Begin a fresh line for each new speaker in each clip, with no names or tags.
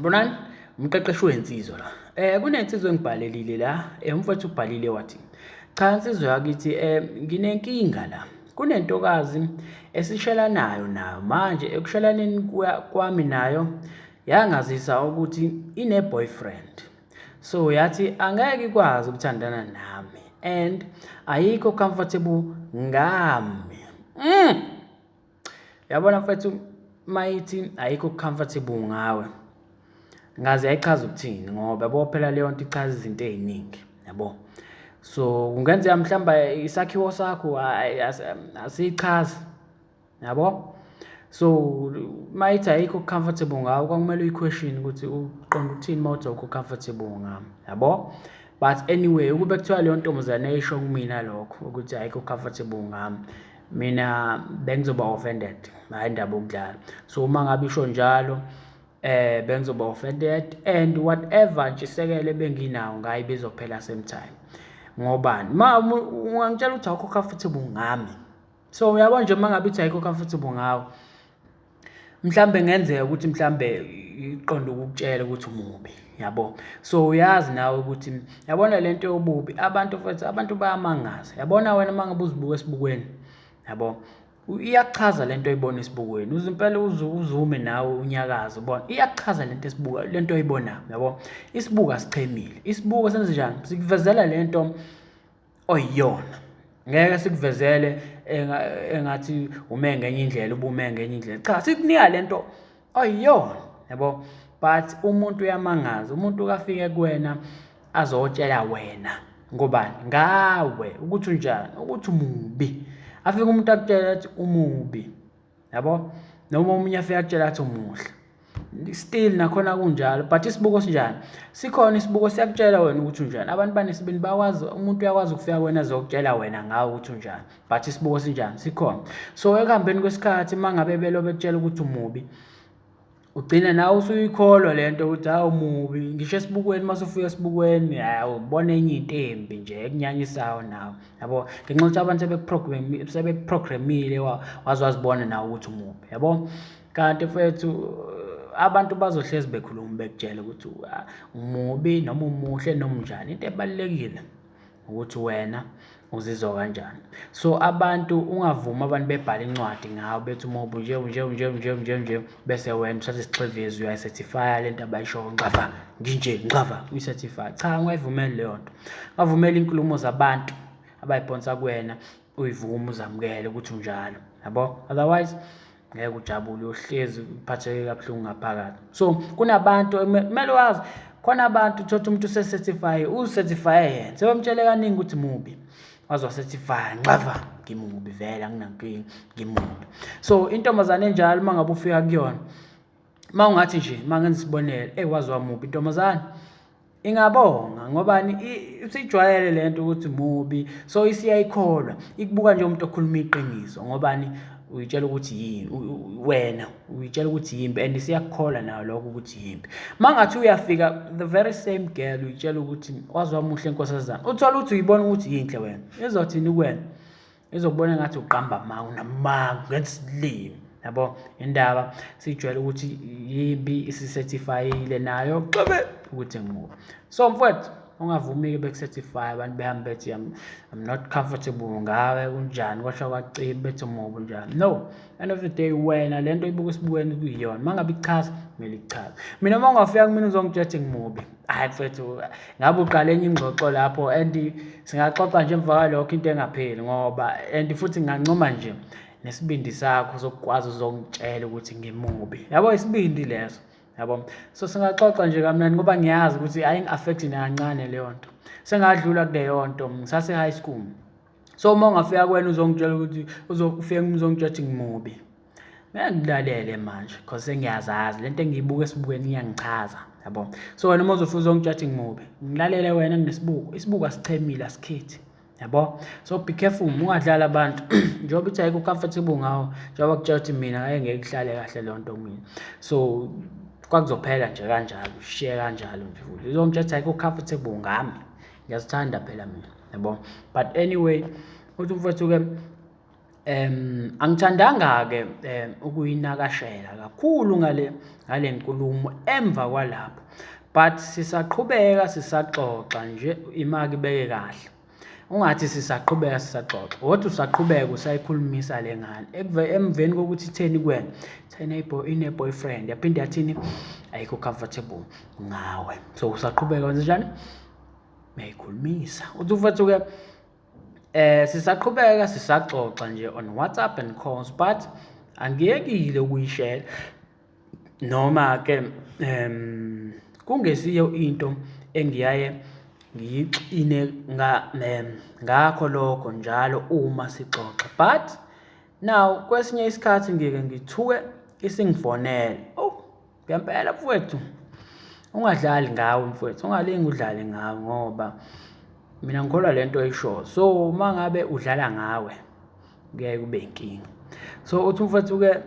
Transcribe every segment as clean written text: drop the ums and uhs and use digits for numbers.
Bonani, umqeqeshi wensizwa la. Kunensizwa engibhalelile la, umfowethu ubhalile wathi, cha nsizwa yakithi nginenkinga la. Kunentokazi esishelanayo nayo manje ekushelaneni kwami nayo yangazisa ukuthi ine-boyfriend. So yathi angeke ikwazi ukuthandana nami and ayikho comfortable ngami. Yabona mfethu mayithi ayikho comfortable ngawe. Ngaze yayichaza ukuthini ngoba yabo phela leyo nto ichaza izinto ey'ningi yabo. So kungenzeka mhlawumbe isakhiwo sakho asiyichazi yabo. So mayithi ayikho comfortable ngawe kwakumele uyi-question ukuthi uqonda ukuthini uma uthi awukho comfortable ngami yabo. But anyway ukube kuthiwa leyo ntombazane yayisho kumina lokho ukuthi ayikho comfortable ngami mina bengizoba offended, hhayi indaba yokudlala. So uma ngabe isho njalo bengizoba offended and whatever ntshisekelo ebenginawo ngayo ibizophela same time. Ngobani? Ma ungangitshela ukuthi awukho comfortable ngami. So uyabo nje uma ngabe ithi ayikho comfortable ngawe mhlambe ngenzeka ukuthi mhlambe iqonde ukukutshela ukuthi umubi yabo. So uyazi nawe ukuthi yabona lento yobubi abantu mfethu abantu bayamangaza. Yabona wena uma ngabe uzibuka esibukweni yabo iyakuchaza lento oyibona esibukweni uze impela uzume nawe unyakaze ubona iyakuchaza lento esibuka lento oyibonayo yabo. Isibuko asichemile, isibuko senze njani? Sikuvezela lento oyiyona. Ngeke sikuvezele engathi ume ngenye indlela ubume ngenye indlela. Cha, sikunika lento oyiyona yabo. But umuntu uyamangaza, umuntu kafike kuwena azotshela wena ngobani? Ngawe ukuthi unjani, ukuthi umubi. Afike umuntu akutshela athi umubi yabo, noma omunye afike akutshela athi umuhle. Still nakhona kunjalo but isibuko sinjani? Sikhona isibuko siyakutshela wena ukuthi unjani. Abantu banesibindi bayakwazi, umuntu uyakwazi ukufika kuwena azokutshela wena ngawe ukuthi unjani but isibuko sinjani? Sikhona. So ekuhambeni kwesikhathi uma ngabe belo bekutshela ukuthi umubi ugcina nawe usuyikholwa le nto ukuthi hawu mubi, ngisho esibukweni uma usufika esibukweni hawu ubona enye into embi nje ekunyanyisayo nawe yabo, ngenxa yokuthi abantu sebekuprogramile waze wazibona nawe ukuthi umubi yabo. Kanti mfethu abantu bazohlezi bekhuluma bekutshela ukuthi umubi noma umuhle noma unjani, into ebalulekile ukuthi wena uzizwa kanjani. So abantu ungavumi abantu bebhale incwadi ngawe bethi umubi unje unje unje unje unje unje bese wena uthatha isixhivizo uyayi-certify-a le nto abayishoyo ngxava nginje ngxava uyi-certify. Cha, ungayivumeli leyo nto, ungavumeli iy'nkulumo zabantu abay'phonsa kuwena uyivume uzamukele ukuthi unjalo yabo, otherwise ngeke ujabule uyohlezi uphatheke kabuhlungu ngaphakathi. So kunabantu kumele wazi khona abantu uthole umuntu use-certify uzi-certify yena sebemtshele kaningi ukuthi mubi waze wa-certify ngxava ngimubi vele anginankinga ngimubi. So intombazane enjalo uma ngabe ufika kuyona uma ungathi nje uma ngenza isibonelo eyi waze wamubi intombazane ingabonga ngobani isijwayele lento ukuthi mubi so isiyayikholwa ikubuka njengomuntu okhuluma iqiniso ngobani uyitshela ukuthi yini wena uyitshela ukuthi yimbi and isiyakukholwa nayo lokho ukuthi yimbi. Uma ngathi uyafika the very same girl uyitshela ukuthi waze wamuhle nkosazana, uthole ukuthi uyibona ukuthi yinhle wena, izothini kuwena? Izokubona engathi uqamba amanga, unamanga, ungenza isilima yabo. Indaba sijwayele ukuthi yimbi isi-certify-ile nayo xebe ukuthi ngimubi. So mfowethu ungavumi-ke beku-certify abantu behambe bethi I'm not comfortable ngawe kunjani kwasho kwacima bethi umubi unjani. No, end of the day wena le nto oyibuka esibukweni kuyiyona, uma ngabe ikuchaza kumele ikuchaze. Mina uma ungafika kumina uzongitshela ukuthi ngimubi, hhayi mfethu ngabe uqala enye ingxoxo lapho and singaxoxa nje emva kwalokho into engapheli ngoba and futhi ngingancoma nje nesibindi sakho sokukwazi uzongitshela ukuthi ngimubi yabo, isibindi leso yabo. So singaxoxa nje kamnandi ngoba ngiyazi ukuthi ayingi-affect nakancane leyo nto, sengadlula kuleyo nto ngisase-high school. So uma ungafika kuwena uzongitshela ukuthi uzofika uzongitshela ukuthi ngimubi, ngeke ngikulalele manje cause sengiyazazi lento engiyibuka esibukweni iyangichaza yabo. So wena uma uzofika uzongitshela ukuthi ngimubi, ngilalele wena nginesibuko, isibuko asichemile asikhethi yabo. So be careful ungadlali abantu njengoba ithi ayikho comfortable ngawo, njengoba kutshela ukuthi mina ngeke ngeke ihlale kahle leyo nto kumina. So kwakuzophela nje kanjalo, ushiye kanjalo nje futhi uzongitshela ukuthi ayikho comfortable ngami, ngiyazithanda phela mina yabo. But anyway uthi umfowethu-ke Angithandanga-ke ukuyinakashela kakhulu ngale ngale nkulumo emva kwalapho, but sisaqhubeka sisaxoxa nje imaki ibeke kahle. Ungathi sisaqhubeka sisaxoxa, wothi usaqhubeka usayikhulumisa le ngane. Emveni kokuthi itheni kuwena? Ithena ine-boyfriend, yaphinde yathini? Ayikho comfortable ngawe. So usaqhubeka wenze njani? Uyayikhulumisa. Uthi mfethu-ke sisaqhubeka sisaxoxa nje on WhatsApp and calls, but angiyekile ukuyishela noma ke kungesiyo into engiyaye ngiyixine ngakho lokho njalo uma sixoxa, but now kwesinye isikhathi ngike ngithuke isingifonela. Oh, ngempela mfowethu, ungadlali ngawe mfowethu, ungalingi udlale ngawe ngoba mina ngikholwa le nto oyishoyo. So uma ngabe udlala ngawe kuyaye kube inkinga. So uthi umfowethu-ke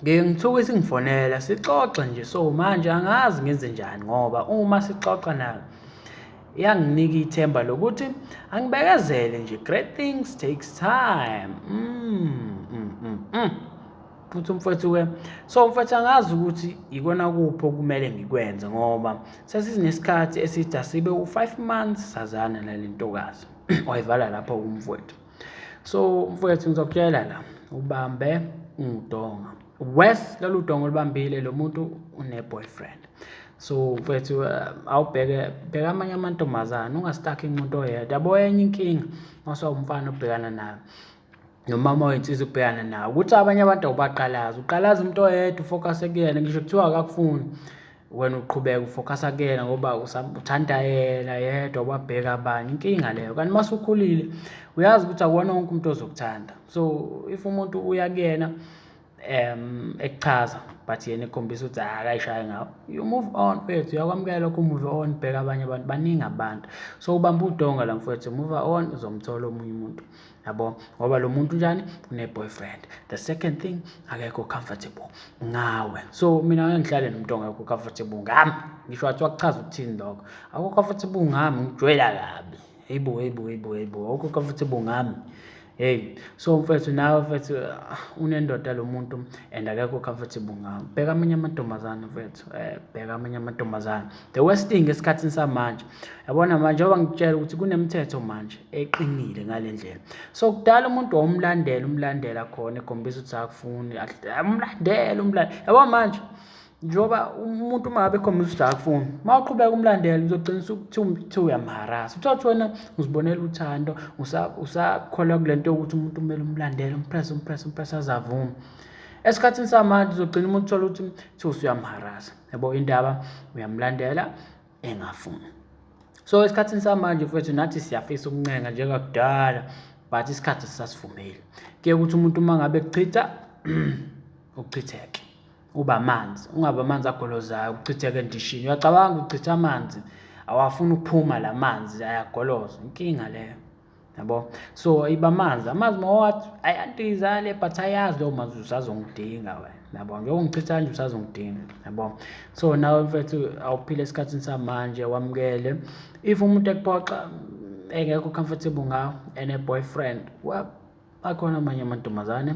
ngike ngithuke isingifonela sixoxe nje, so manje angazi ngenze njani ngoba uma sixoxa nayo iyanginika ithemba lokuthi angibekezele nje, great things takes time. Uthi umfowethu-ke, so mfowethu angazi ukuthi ikona kuphi okumele ngikwenze ngoba sesinesikhathi eside asibe u-5 months sazana nale ntokazi. Wayivala lapho umfowethu. So mfowethu ngizokutshela la, ubambe udonga. Worse lolu donga olubambile lo muntu une-boyfriend. So mfowethu awubheke bheka amanye amantombazane, ungastakhi umuntu oyedwa. Yabo enye inkinga mase umfana obhekana nayo nomama weyinsizwa ubhekana nawo ukuthi abanye abantu awubaqalazi, uqalaza umuntu oyedwa ufocus kuyena, ngisho kuthiwa akakufuni wena uqhubeka ufocusa kuyena ngoba uthanda yena yedwa ubabheka abanye, inkinga leyo. Kanti uma usukhulile uyazi ukuthi akuwona wonke umuntu ozokuthanda, so if umuntu uya kuyena ekuchaza but yena ekhombisa ukuthi akayishayi ngawo, you move on mfethu, uyakwamukela lokho, move on, bheka abanye abantu, baningi abantu. So ubamba udonga la mfethu, move on, uzomthola omunye umuntu, yabo, ngoba lo muntu njani une-boyfriend. The second thing, akekho comfortable ngawe. So mina ngeke ngihlale nomuntu ongekho comfortable ngami, ngisho wathi wakuchaza ukuthini lokho, akukho comfortable ngami, ngijwayela kabi. Hayibo, hayibo, hayibo, hayibo, awukho comfortable ngami. Hey, so mfethu nawe mfethu unendoda lo muntu and akekho comfortable ngawe. Bheka amanye amantombazane mfethu, bheka amanye amantombazane. The worst thing esikhathini samanje, yabona manje njengoba ngikutshela ukuthi kunemithetho manje eqinile ngale ndlela. So kudala umuntu wawumlandela umlandela khona ekhombisa ukuthi akufuni, umlandela umlandela. Yabo manje njengoba umuntu uma ngabe ekhombisa ukuthi akufuni, uma uqhubeka umlandela uzogcina kuthiwa uyamharasa. Uthole ukuthi wena uzibonela uthando, usakholwa kule nto yokuthi umuntu kumele umlandele, umpresse, umpresse, umpresse aze avume. Esikhathini samanje uzogcina umuntu uthole ukuthi kuthiwa usuyamharasa. Yabo indaba uyamlandela engafuni. So esikhathini samanje mfethu nathi siyafisa ukuncenga njengakudala, but isikhathi sisasivumeli. Kuye ukuthi umuntu uma ngabe ekuchitha uchitheke, uba amanzi, ungabi amanzi agolozayo uchitheke endishini. Uyacabanga uchitha amanzi, awafuni ukuphuma la manzi ayagoloza, inkinga leyo, yabo. So iba amanzi, amanzi mawathi ayandiza le but ayazi lowo manzi usazongidinga wena, yabo. Njengoba ungichitha kanje usazongidinga, yabo. So nawe mfethu awuphile esikhathini samanje, wamukele. If umuntu ekuphoxa engekho comfortable ngawe ene-boyfriend, well akhona amanye amantombazane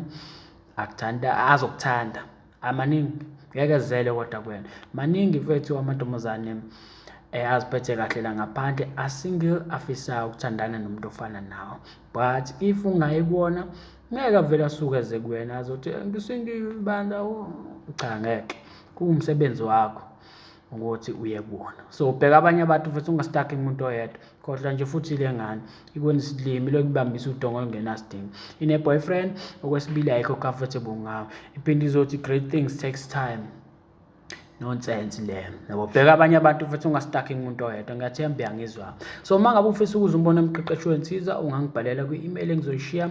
akuthanda, azokuthanda, amaningi, ngeke zele kodwa kuwena. Maningi mfethu amantombazane aziphethe kahle la ngaphandle, a-single afisayo ukuthandana nomuntu ofana nawe, but if ungayi kuwona ngeke avele asuke eze kuwena azothi ngisingle bandla, cha ngeke, kuwumsebenzi wakho ukuthi uye kuwona. So bheka abanye abantu futhi, ungastakhi kumuntu oyedwa. Khohlwa nje futhi le ngane ikwenza isilimi, lokubambisa udonga olungenasidingo. Ine-boyfriend, okwesibili ayikho comfortable ngawe, iphinde izothi great things takes time. Nonsense leyo, yabo. Bheka abanye abantu futhi, ungastakhi kumuntu oyedwa. Ngiyathemba uyangizwa. So uma ngabe ufisa ukuza umbono umqeqeshi wensiza, ungangibhalela kwi-email engizoyishiya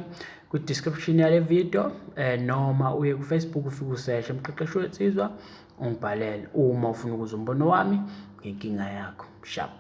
kwi-description yale video, noma uye ku-Facebook ufike useshe umqeqeshi wensizwa, ungibhalele uma ufuna ukuza umbono wami ngenkinga yakho. Sharp.